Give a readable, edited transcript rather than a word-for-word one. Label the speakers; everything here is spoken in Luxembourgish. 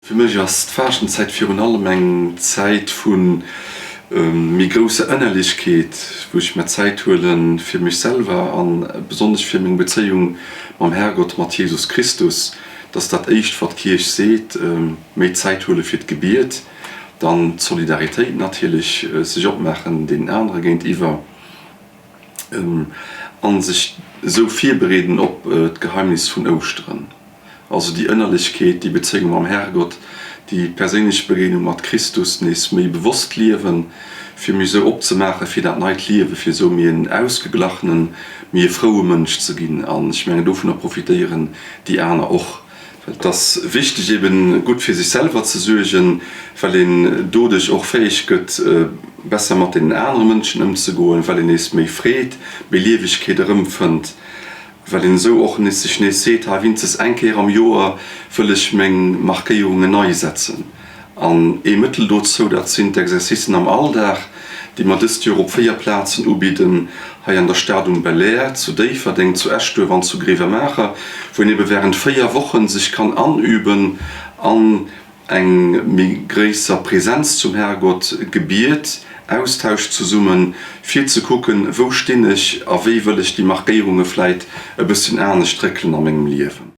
Speaker 1: Fir mech ass d'Faaschtenzäit virun allem eng Zäit vu méi grousser Ënnerlechkeet, wou ech mer Zäit huele fir mech selwer a besonnesch fir meng Bezéiung mam Herrgott, mat Jesus Christus. Dat ass dat éischt, wat d'Kierch seet, méi Zäit huele fir d'Gebiet, dann d'Solidaritéit natierlech, sech opmaachen deenen anere géintiwwer a sech esou virbereeden op d'Geheimnis vun Ouschteren. Also déi Ënnerlechkeet, déi Bezéiung mam Herrgott, déi perséinlech Begéinung mat Christus nees méi bewosst liewen, fir mech esou opzemaache fir dat neit Liewen, fir esou méi en ausgeglachenen, méi e froue Mënsch ze ginn. An ech mengen, dovunner profitéieren déi aner och. Well et ass wichteg eben gutt fir sech selwer ze suergen, well een doduerch och fäeg gëtt, besser mat deenen anere Mënschen ëmzegoen, well een nees méi Freed, méi Liewegkeet erëmfënnt. Well een esou och nees sech nees seet, hei winzes eng Kéier am Joer wëll ech meng Markéierungen nei setzen. An ee Mëttel dozou, dat sinn d'Exercicen am Alldag, déi mer dëst Joer op 4 Plazen ubidden, hei an der Stad um Belair, zu Déifferdeng, zu Eschduerf an zu Grevenmacher, wou een ebe während 4 Wochen sech kann anüben an Eng méi gréisser Präsenz zum Herrgott, Gebiet, Austausch zesummen, fir ze kucken, wou stinn ech a wéi wëll ech déi Markéierunge vläit e bësschen anescht réckelen a mengem Liewen.